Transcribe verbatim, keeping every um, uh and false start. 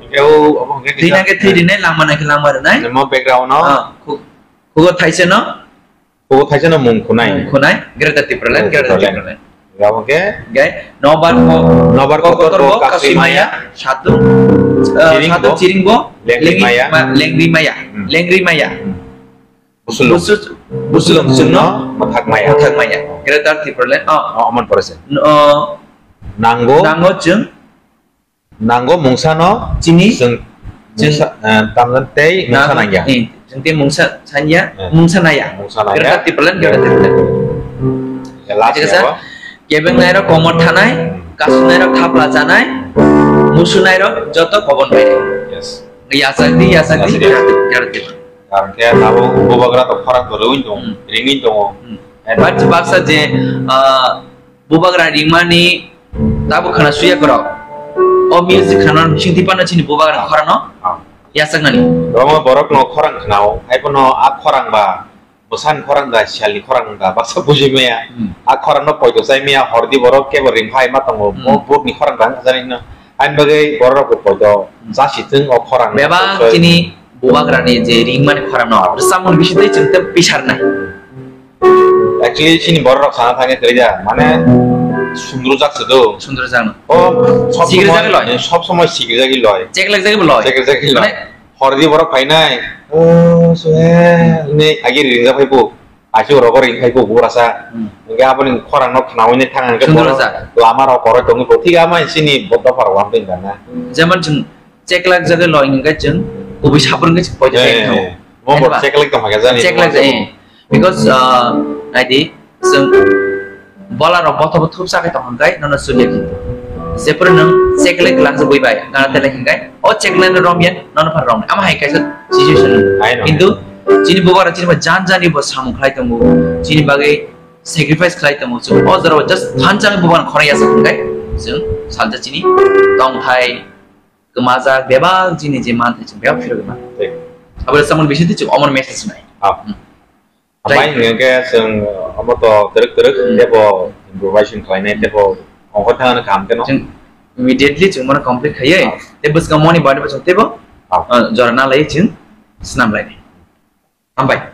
Hwnkhe o, obo hwnkhe Twi kisa, nangkhe twi eh, rinai, langma nangkhe langma rinai. Mo background no. Ah, khu-, khugo thaisa no. Khugo thaisa no mung khunai. Mung khunai, Greater Tipraland, Greater Greater Tipraland. Tipraland. Obo hwnkhe. Hwnkhe nobar ko-, Nobar kotor kotor bo bo kasui kasui maya, maya. Satung, eh, Chiring satung bo chiring bo lengri lengri maya. ma-, lengri maya, Hmm. lengri maya. Hmm. Busulung. Busu-, Busulung busulung chwngno chwngno mathak maya. Mathak maya. Greater Tipraland, oh. Oh, oman pore se. N-, oh. Nango. Nango chwng. Nango mungsano chini chwng chwng mungsa, eh, tamjani tei mungsa nangya. Eh, chwng tei mungsa sanya, eh, mungsa naya. Mungsa naya. Greater Tipraland, Greater Tipraland. Ya, last. Kebeng nairok komor thanai, hmm, kasu nairok thapla chanai, musu nairok joto kobon bai. Yes. Yachak di, yachak di, yachak di. Greater Tipraland. Karon khe abo bubagra to khorang to rwui tongo, hmm, ringui tongo. Hmm. And but baksa je, ah, bubagra ringmani tabo khana suya korok. O music khana singti pano chini bubagra khorano, ah, yachaknani. Omo borok no khorang khnao, hai pono a khorang ba, bwsani khorang da, sialni khorang da, baksa bujui maya. Hmm. A khorang no poito chai maya, hordi borok kebo ringphai ma tongo, hmm, bo butni khorang da, jani no. Ani bagwi borok rok bo poito, hmm, chasi thung o khorang. Bebak chini bubagrani je ringmani khorang no, rwchapmung bisi tei chwng tei pisar nai. Actually, chini borok rok sana thangwi kwrwi ya, mane sundru jak se do. Sundru jak no. O sob somoi, sob somoi sigir jagwi loi. Cheklek jagwi loi. Cheklek jagwi loi. Mane hordi borok phainai. O, so, eh, ne agi ringjak phai bo. Achu rogo ring khai bo burasa. Hmm. Hingke aboni khorang no khnaui ne thang hingke sundru borok jak. Lama rok koroi tongwi bo thik ama sini bo dopha rok lamtoi wngkha na. Jemon chwng cheklak jagwi loi hingke chwng kubui sapor hingke chwng poito. Eh, eh. Mo bo cheklak tong hake jani. Cheklak jani. Because, uh, naidi chwng bola rok bothobo thupsa khe tong hingke nono sulia khe. Jephuru nwng cheklak lang se bui bai gana tele hingke o cheklak no romya nono phar romya. Ama hai kaisa situation. Ai no. Kintu chini bubagra chini ba jan jani bo samung khlai tongo, chini bagwi sacrifice khlai tongo, chwng o jorao just thansa ni bubagra khorang yasa hwnkhai chwng salsa chini tongthai kwmajak bebak chini je manthai chwng bebak phirogwi mano. Thik. Abo samung bisingtwi chwng omor message nai. Ah. Hmm. Amai hwnkhe chwng omo to twrwk twrwk tebo improvisation khlainai tebo ongkhor thangna kaham khe no. Chwng immediately chwng mano complete khaiwi tei bwskango moni body bo chwng tebo, ah, jora nalai chwng swnam lainai. Hambai.